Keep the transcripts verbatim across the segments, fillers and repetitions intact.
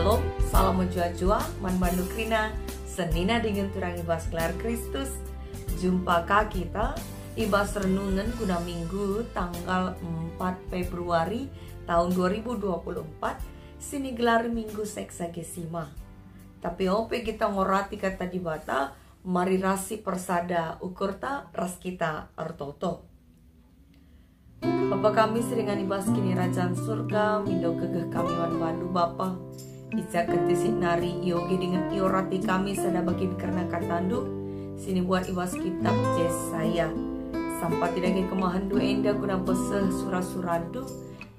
Shalom, salam mejuah-juah man bandu kerina, senina dingen turang i bas gelar Kristus. Jumpa ka kita i bas renungen guna Minggu tanggal empat Februari tahun dua ribu dua puluh empat, si nigelar Minggu Sexagesima. Tapi ope kita ngorati Kata Dibata, mari ras sipersada ukurta ras kita ertoto. Bapa kami si ringan i bas Kinirajan Surga, mindo gegeh kami man bandu, Bapa. I ja kentisik nari ioge dingen iorati kami sada bagin kerna katandu, si nibuat i bas kitab Jesaya. Sampati dage kemahenndu enda guna peseh sura-surandu,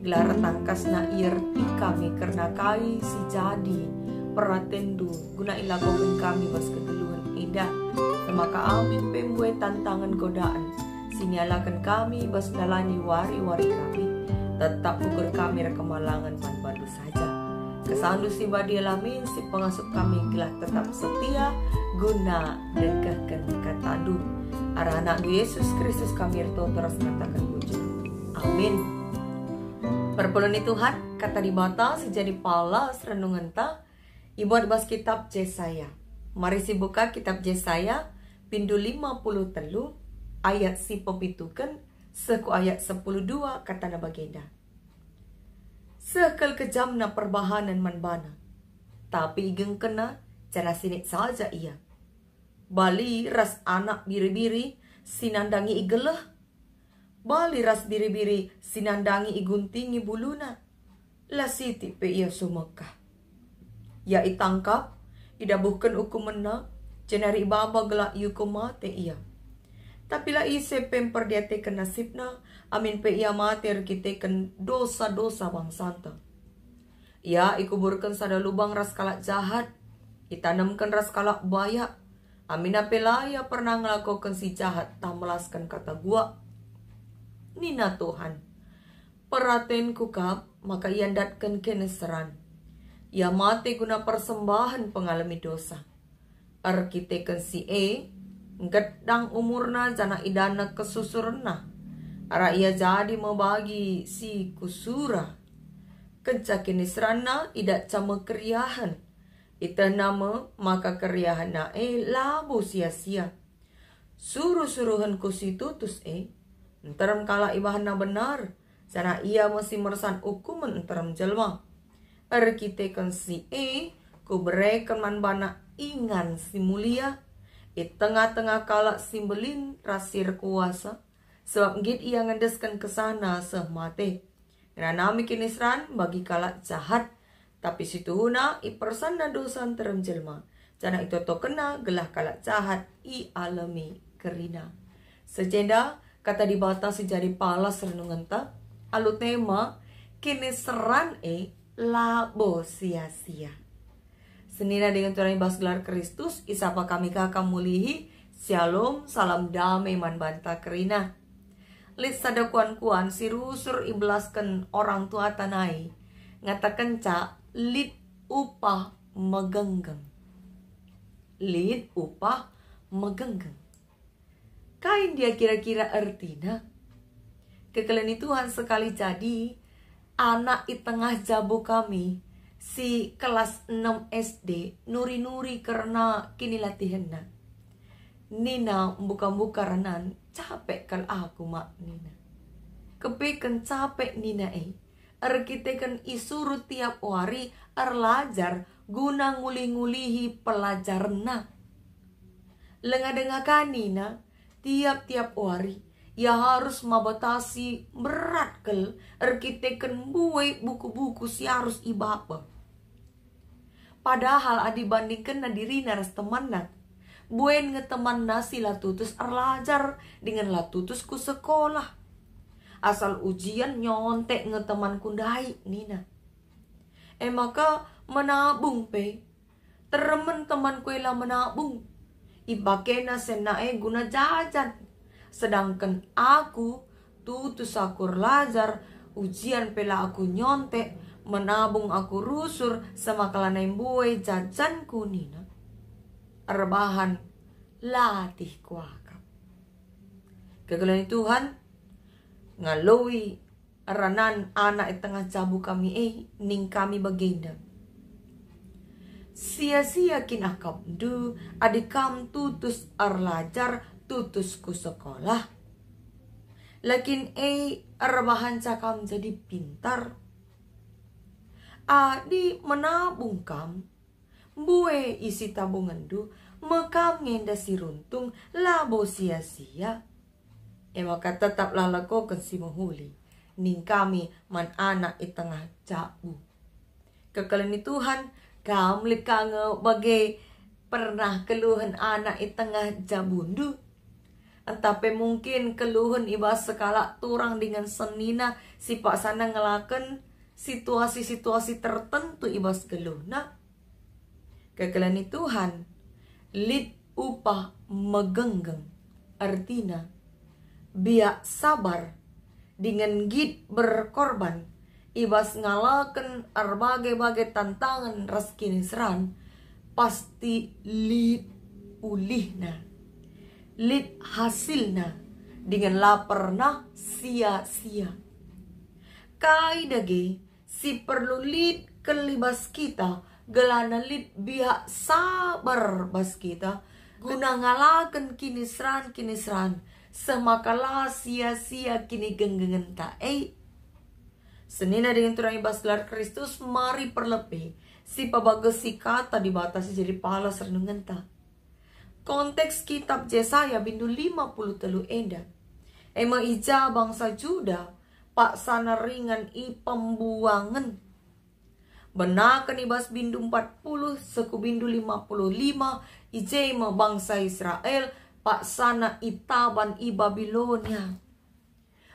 gelah tangkasna ierti kami kerna kai si jadi peratenndu guna ilakoken kami bas kegeluhen enda. E maka amin pe mbue tantangen godaan si nialaken kami bas ndalani wari-wari kami, tetap ukur kami erkemalangen man bandu saja. Kesandu si badia la min si pengasup kami gelah tetap setia guna ndengkehken katandu. Arah anakndu Yesus Kristus kami ertoto ras ngataken bujur. Amin. Perpulungen Tuhan, Kata Dibata si jadi palas renungenta ibuat bas kitab Jesaya. Mari sibuka kitab Jesaya, pindu lima puluh telu, ayat si pepituken seh ku ayat sepuluh dua, katana bagenda. Seh kal kejamna perbahanen man bana, tapi igengkenna janah sinik saja ia. Bali ras anak biri-biri si nandangi igeleh, bali ras biri-biri si nandangi iguntingi buluna. La sitik pe ia sumekah. Ia itangkap, idabuhken ukumenna, jenari ibaba gelah iukum mate ia. Tapi la ise pe mperdiateken nasibna, amin pe ia mate erkiteken dosa-dosa bangsanta. Ia ikuburken sada lubang ras kalak jahat, itanemken ras kalak bayak, aminna pe la ia pernah ngelakoken si jahat tah melasken kata guak. Nina Tuhan, "Peratenku kap maka ia ndatken kiniseran. Ia mate guna persembahen pengalemi dosa. Erkiteken si e, nggedang umurna janah idana kesusurenna. Arah ia jadi me bagi si kusura. Kenca kiniseranna idatca me keriahen. Itehna me maka keriahenna e labo sia-sia. Suruh-suruhenku si tutus e, nterem kalak ibahanna benar, janah ia me si mersan ukumen nterem jelma. Erkiteken si e, kubereken man bana ingan si mulia i tengah-tengah kalak si mbelin ras si erkuasa, sabap nggit ia ngendesken kesahna seh mate. Ngenanami kiniseran bagi kalak jahat, tapi si tuhuna ipersanna dosa nterem jelma, janah itotokenna gelah kalak jahat ialemi kerina." Sejenda Kata Dibata si jadi palas renungenta alu tema, "Kiniseran e labo sia-sia." Senina dingen turang i bas gelar Kristus, isapa kami ka kam mulihi. Syalom, salam dame man banta kerina. Lit sada kuan-kuan si rusur ibelasken orang tuata nai, ngatakenca lit upah megenggeng. Lit upah megenggeng. Kai ndia kira-kira ertina? Kekeleni Tuhan, sekali jadi anak i tengah jabu kami si kelas enem S D nuri-nuri kerna kinilatihenna. Nina mbuka-mbuka renan, "Capek kal aku, Mak," nina. Kepeken capek nina e, erkiteken isuruh tiap wari erlajar guna ngulih-ngulihi pelajarenna. Lenga denga ka nina, tiap-tiap wari ia harus maba tasi berat kal erkiteken mbue buku-buku si harus ibaba. Padahal adi bandingkenna dirina ras temanna, buen nge temanna si la tutus erlajar dingen la tutus ku sekolah. "Asal ujian nyontek nge temanku ndai," nina. E maka menabung pe. Teremen temanku e la menabung. Ipakena senna e guna jajan. Sedangken aku tutus aku erlajar, ujian pe la aku nyontek, menabung aku rusur, semaka lanai mbue jajanku nina. Erbahan latih kuakap. Kegeluhen Tuhan ngaloi ranan anak i tengah jabu kami e, ning kami bagenda. Sia-sia kin akapndu adi kam tutus erlajar, tutus ku sekolah? Lakin e erbahanca kam jadi pintar? Adi menabung kam, mbue isi tabungenndu, me kam ngenda si runtung, labo sia-sia. E maka tetaplah lakoken si mehuli, ningkami man anak i tengah jabu. Kekelen ni Tuhan, kam lit ka nge bage pernah keluhen anak i tengah jabundu? Ntah pe mungkin keluhen i bas sekalak turang dingen senina si paksana ngelaken situasi-situasi tertentu i bas geluhna? Kekelen ni Tuhan, lit upah megenggeng, ertina biak sabar dingen nggit berkorban i bas ngalaken erbage-bage tantangen ras kiniseran, pasti lit ulihna, lit hasilna, dingen la pernah sia-sia. Kai dage si perlu lit kal i bas kita, gelana lit biak sabar bas kita, guna ngalaken kiniseran-kiniseran, seh maka la sia-sia kinigenggengenta e. Senina dingen turang i bas gelar Kristus, mari perlepe, sipabagesi kata Dibata si jadi palas renungenta. Konteks kitab Jesaya bindu lima puluh telu enda, e me i ja bangsa Juda paksana ringan i pembuangen. Benaken i bas bindu empat puluh seh ku bindu lima puluh lima, i je me bangsa Israel paksana itaban i Babilonia.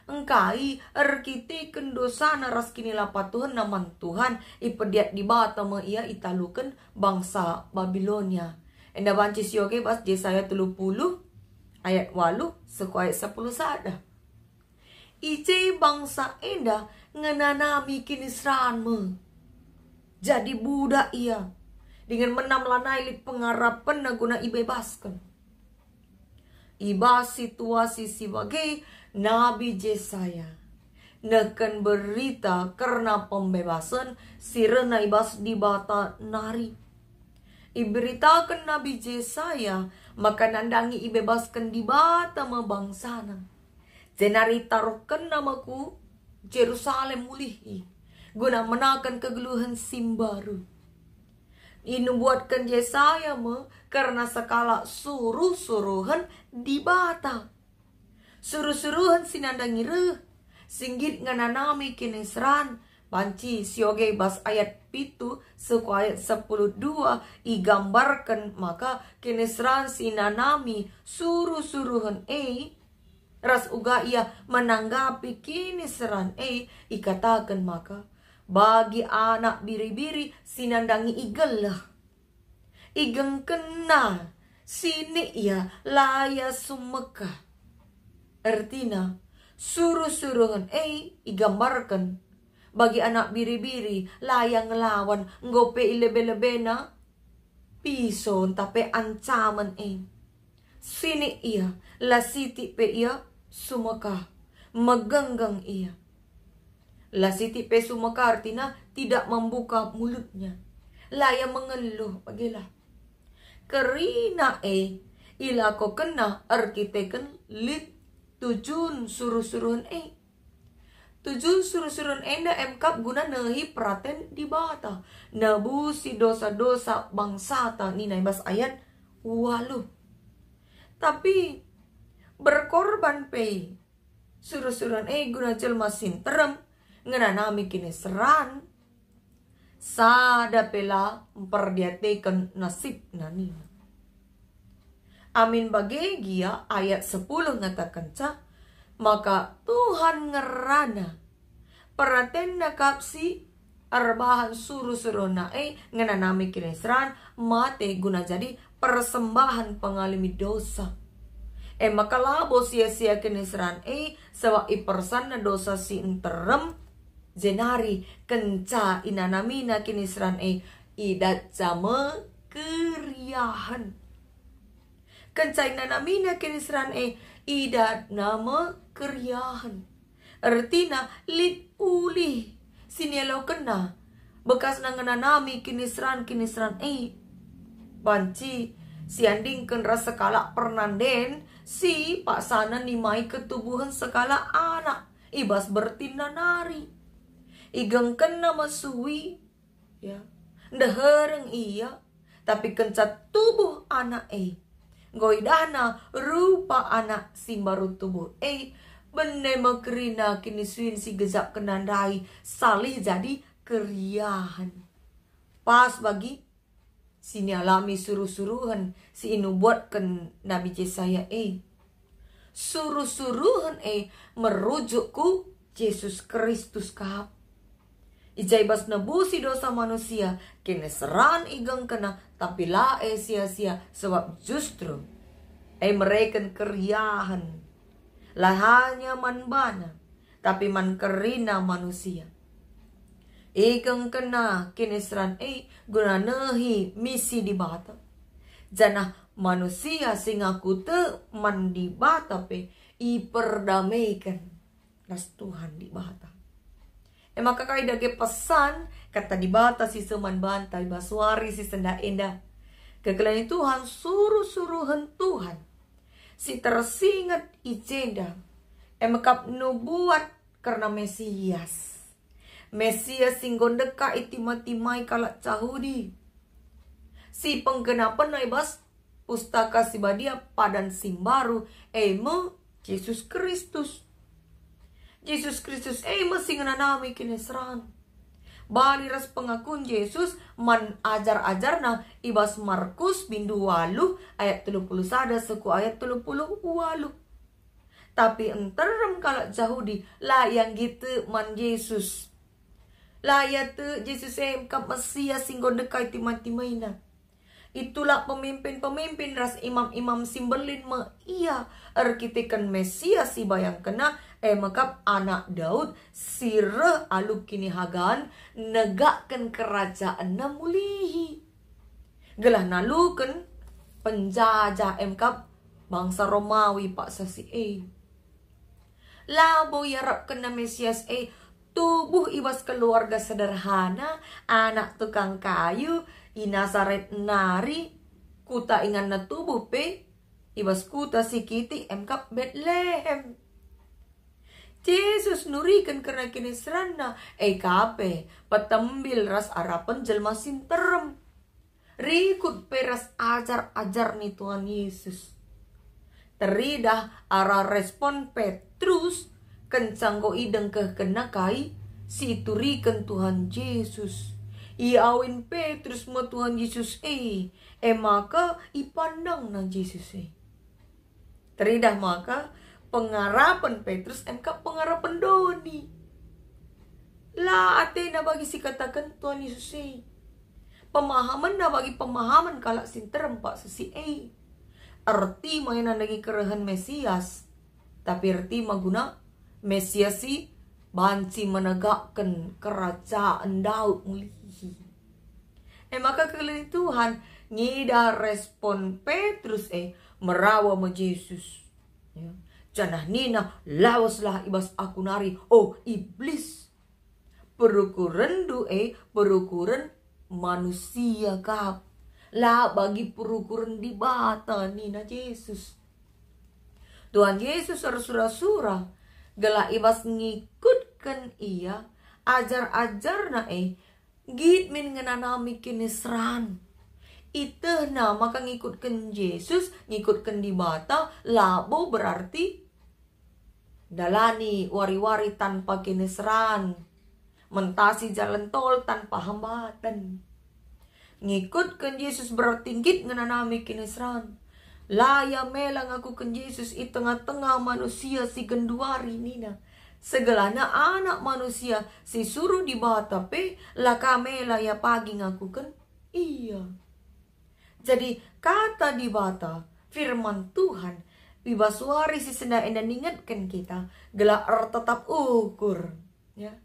Engkai erkiteken dosana ras kinilapatuhenna man Tuhan, ipediat Dibata me ia italuken bangsa Babilonia. Enda banci sioge bas Jesaya telu puluh ayat waluh seh ku ayat sepuluh sada. I je bangsa enda ngenanami kiniseran me. Jadi budak ia, dingen menam lanai lit pengarapenna guna ibebasken. I bas situasi si bage, Nabi Jesaya nehken berita kerna pembebasen si rehna i bas Dibata nari. Iberitaken Nabi Jesaya maka nandangi ibebasken Dibata me bangsana, jenari itaruhkenna me ku Jerusalem mulihi, guna menaken kegeluhen si mbaru. Inubuatken Jesaya me kerna sekalak suruh-suruhen Dibata. Suruh-suruhen si nandangi reh, si nggit ngenanami kiniseran, banci sioge bas ayat pitu seh ku ayat sepuluh dua igambarken maka kiniseran si nanami suruh-suruhen e, ras uga ia menanggapi kiniseran e, ikataken maka, "Bagi anak biri-biri si nandangi igeleh, igengkenna, sinik ia, la ia sumekah." Ertina, suruh-suruhen e igambarken, bagi anak biri-biri, la ia ngelawan, enggo pe i lebe-lebena piso ntah pe ancamen e. Sinik ia, la sitik pe ia sumekah, megenggeng ia. La sitik pe sumekah ertina tidak membuka mulutnya. La ia mengeluh, bagelah. Kerina e ilakokenna erkiteken lit tujun suruh-suruhen e. Tujun suruh-suruhen enda emkap guna nehi peraten Dibata, nebusi dosa-dosa bangsata, nina i bas ayat waluh. Tapi berkorban pe suruh-suruhen e guna jelma si nterem ngenanami kiniseran, sada pe la mperdiateken nasibna nina. Amin bage gia ayat sepuluh ngatakenca maka Tuhan ngerana peratenna kap si erbahan suruh-suruhna e ngenanami kiniseran mate guna jadi persembahan pengalemi dosa. E maka labo sia-sia kiniseran e, sabap ipersanna dosa si nterem, jenari kenca inanamina kiniseran e, idatca me keriahen. Kenca inanamina kiniseran e, idatna me keriahen. Ertina lit ulih si nialokenna bekasna ngenanami kiniseran-kiniseran e. Banci siandingken ras sekalak pernanden si paksana nimai ketubuhen sekalak anak i bas bertinna nari. Igengkenna mesui, ya, ndehereng ia, tapi kenca tubuh anak e, enggo idahna rupa anak si mbaru tubuh e, bene me kerina kinisuin si gejapkenna ndai salih jadi keriahen. Pas bagi si nialami suruh-suruhen si inubuatken Nabi Jesaya e. Suruh-suruhen e merujuk ku Jesus Kristus kap. I ja i bas nebusi dosa manusia, kiniseran igengkenna, tapi la e sia-sia, sebab justru e mereken keriahen, la hanya man bana, tapi man kerina manusia. Igengkenna kiniseran e guna nehi misi Dibata, janah manusia si ngaku tek man Dibata pe iperdameken ras Tuhan Dibata. E maka kai dage pesan Kata Dibata si seh man banta i bas wari si sendah enda? Kekelengen Tuhan, suruh-suruhen Tuhan si tersinget i jenda, e mekap nubuat kerna Mesias. Mesias si enggo ndekah itima-timai kalak Jahudi, si penggenapenna i bas Pustaka Si Badia padan si mbaru, e me Jesus Kristus. Jesus Kristus e me si ngenanami kiniseran. Bali ras pengakun Jesus man ajar-ajarNa i bas Markus bindu waluh ayat telu puluh sada seh ku ayat telu puluh waluh. Tapi nterem kalak Jahudi la ia nggit tek man Jesus. La ia tek Jesus e mekap Mesias si enggo ndekah itima-timaina. Itulak pemimpin-pemimpin ras imam-imam si mbelin me ia erkiteken Mesias si ibayangkenna, e mekap anak Daud si reh alu kinihagan negakken kerajaenna mulihi, gelah naluken penjajah e mekap bangsa Romawi paksa si e. Labo iarapkenna Mesias e tubuh i bas keluarga sederhana, anak tukang kayu, i Nasaret nari, kuta inganna tubuh pe, i bas kuta si kitik e mekap Betlehem. Jesus nuriken kerna kiniseranNa, e ka pe, petembil ras arapen jelma si nterem. Rikut pe ras ajar-ajar ni Tuhan Yesus. Teridah arah respon Petrus kenca enggo idengkehkenna kai si ituriken Tuhan Jesus. Iawin Petrus me Tuhan Jesus e, e maka ipandangna Jesus e. Teridah maka pengarapen Petrus e mekap pengarapen doni. La atena bagi si kataken Tuhan Yesus e. Pemahamenna bagi pemahamen kalak si nterem paksa si e. Erti me e nandangi kerehen Mesias, tapi erti me guna Mesias si banci menegakken kerajaen Daud mulihi. E maka kekelengen Tuhan, ngidah respon Petrus e, merawa me Jesus. Ya. Janah nina, "Laweslah i bas aku nari, o iblis! Perukurenndu e perukuren manusia kap, la bagi perukuren Dibata," nina Jesus. Tuhan Jesus ersura-sura, gelah i bas ngikutken Ia, ajar-ajarNa e nggit min ngenanami kiniseran. Itehna maka ngikutken Jesus, ngikutken Dibata, labo berarti ndalani wari-wari tanpa kiniseran, mentasi jalan tol tanpa hambatan. Ngikutken Jesus berarti nggit ngenanami kiniseran. La ia mela ngakuken Jesus i tengah-tengah manusia si genduari nina, segelahna Anak Manusia si suruh Dibata pe la ka mela ia pagi ngakuken Ia. Jadi, Kata Dibata, firman Tuhan, i bas wari si sendah enda ningetken kita, gelah ertetap ukur. Ya.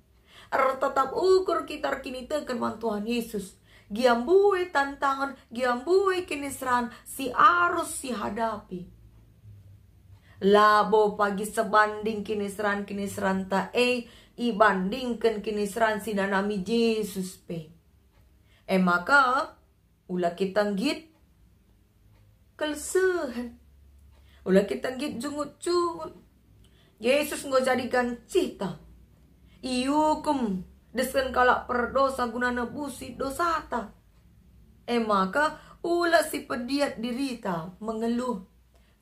Ertetap ukur kita erkiniteken man Tuhan Yesus. Gia mbue tantangen, gia mbue kiniseran si arus sihadapi. Labo pagi sebanding kiniseran-kiniseranta e ibandingken kiniseran si nanami Jesus pe. E maka, ula kita nggit kelsehen. Ula kita nggit jungut-jungut. Jesus enggo jadi gancihta. Iukum desken kalak perdosa guna nebusi dosata. E maka, ula sipediat dirita mengeluh,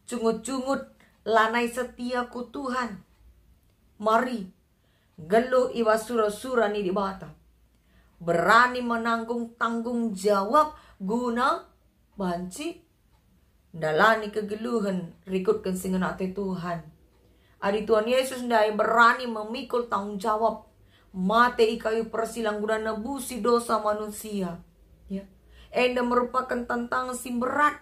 jungut-jungut, lanai setia ku Tuhan. Mari, nggeluh i bas sura-sura ni Dibata. Berani menanggung tanggung jawab guna banci ndalani kegeluhen rikutken si ngena ate Tuhan. Adi Tuhan Yesus ndai berani memikul tanggung jawab mate i kayu persilang guna nebusi dosa manusia, ya, enda merupaken tantangan si berat.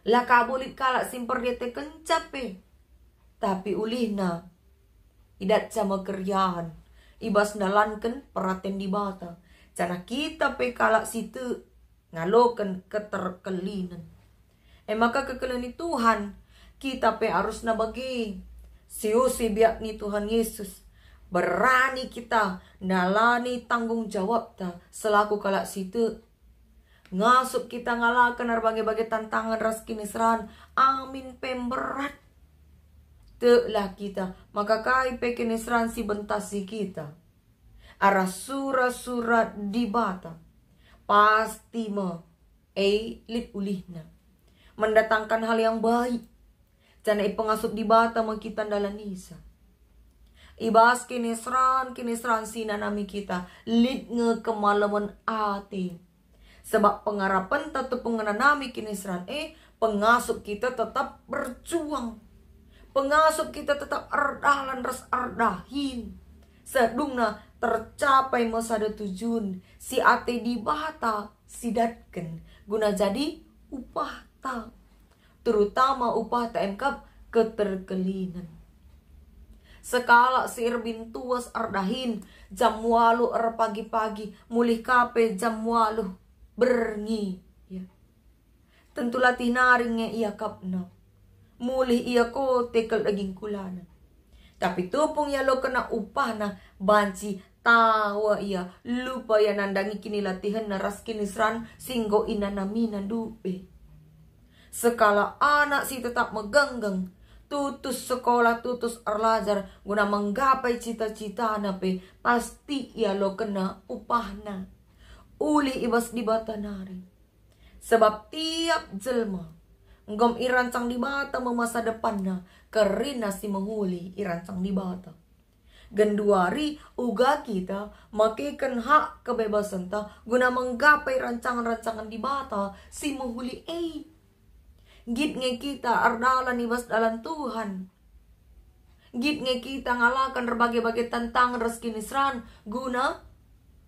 La ka bo lit kalak si mperdiatekenca pe, tapi ulihna idatca me keriahen i bas ndalanken peraten Dibata, janah kita pe kalak si tek ngaloken keterkelinen. E maka kekelengen Tuhan, kita pe arusna bage. Siusi biak ni Tuhan Yesus, berani kita ndalani tanggung jawabta selaku kalak si tek. Ngasup kita ngalaken erbage-bage tantangen ras kiniseran, amin pe mberat. Teklah kita, maka kai pe kiniseran si bentasi kita arah sura-sura Dibata, pasti me e lit ulihna mendatangkan hal yang baik. Janah ipengasup Dibata me kita ndalanisa. I bas kiniseran-kiniseran si nanami kita, lit nge kemalemen ate. Sebab pengarapenta tupung ngenanami kiniseran e, pengasup kita tetap berjuang. Pengasup kita tetap erdalan ras erdahin. Sedungna tercapai me sada tujun si ate Dibata sidatken guna jadi upahta, terutama upahta e kap keterkelinen. Sekalak si erbintuas erdahin jam waluh erpagi-pagi, mulih ka pe jam waluh berngi, ya. Tentu latih nari nge iakapna. Mulih ia kote kal daging kulana. Tapi tupung ialokenna upahna, banci tawa ia, lupa ia nandangi kinilatihenna ras kiniseran si enggo inanamina ndube. Sekalak anak si tetap megenggeng, tutus sekolah, tutus erlajar guna menggapai cita-citana pe pasti ialokenna upahna. Ulih i bas Dibata nari. Sebab tiap jelma enggo irancang Dibata me masa depanna, kerina si mehuli irancang Dibata. Genduari uga kita makeken hak kebebasenta guna menggapai rancangan-rancangan Dibata si mehuli e. Nggit nge kita erdalan i bas dalan Tuhan. Nggit nge kita ngalaken erbage-bage tantangen ras kiniseran guna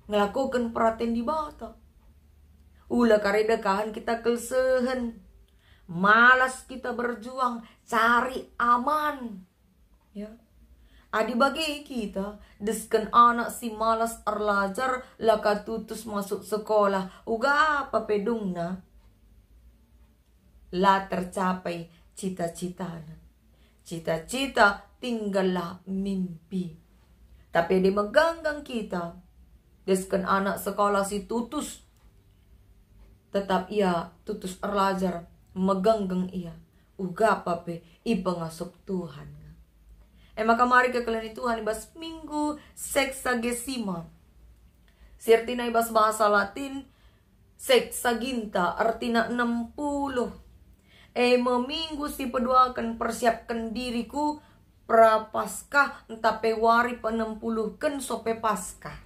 ngelakoken peraten Dibata. Ula kari dekahen kita kelsehen. Malas kita berjuang, cari aman. Ya. Adi bage kita, desken anak si malas erlajar, la ka tutus masuk sekolah, uga apa pe dungna, la tercapai cita-citana. Cita-cita tinggallah mimpi. Tapi adi megenggeng kita, desken anak sekolah si tutus, tetap ia tutus erlajar, megenggeng ia, uga apa pe ipengasup Tuhan. E maka mari kekelengen Tuhan i bas minggu Sexagesima. Si ertina i bas bahasa Latin, Sexaginta, ertina enam puluh. E me minggu si peduaken persiapken diriku Prapaskah ntah pe wari penem puluhken sope Paskah.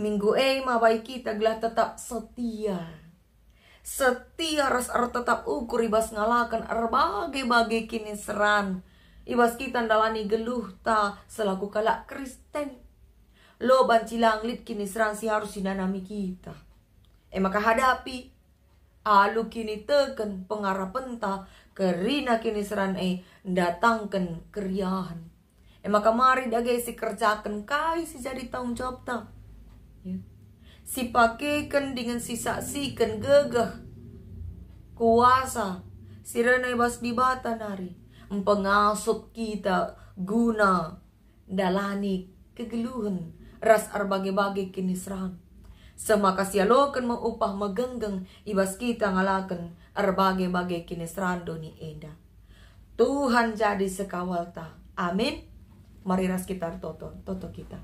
Minggu e mabai kita gelah tetap setia. Setia ras ertetap ukur i bas ngalaken erbage-bage kiniseran. I bas kita ndalani geluhta selaku kalak Kristen. Lo banci lang lit kiniseran si harus sinanami kita. E maka hadapi, alu kiniteken pengarapenta kerina kiniseran e ndatangken keriahen. E maka mari dage sikerjaken kai si jadi tanggung jawabta. Ya. Sipakeken dingen sisaksiken gegeh, kuasa si rena i bas Dibata nari mpengasup kita guna ndalani kegeluhen ras erbage-bage kiniseran. Seh maka sialoken me upah megenggeng i bas kita ngalaken erbage-bage kiniseran doni enda. Tuhan jadi sekawalta. Amin. Mari ras kita ertoto, toto kita.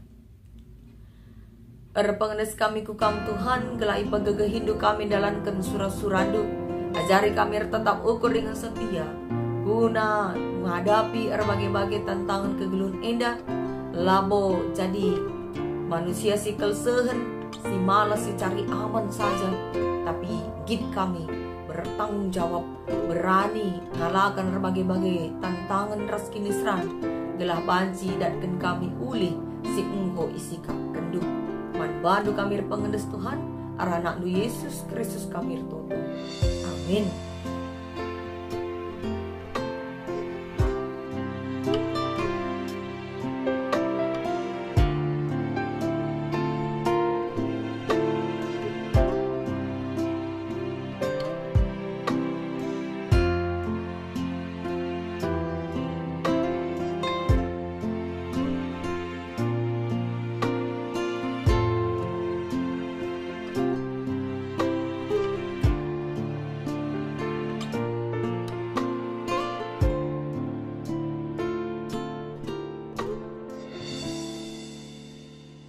Erpengendes kami ku Kam, Tuhan, gelah ipegegehiNdu kami ndalanken sura-suraNdu. Ajari kami ertetap ukur dingen setia, guna menghadapi erbage-bage tantangen kegeluhen enda, labo jadi manusia si kelsehen, si malas, si cari aman saja, tapi nggit kami bertanggung jawab, berani ngalaken erbage-bage tantangen ras kiniseran, gelah banci idatken kami ulih si enggo isikapkenNdu. Man baNdu kami erpengendes, Tuhan, arah AnakNdu Yesus Kristus kami ertoto. Amin.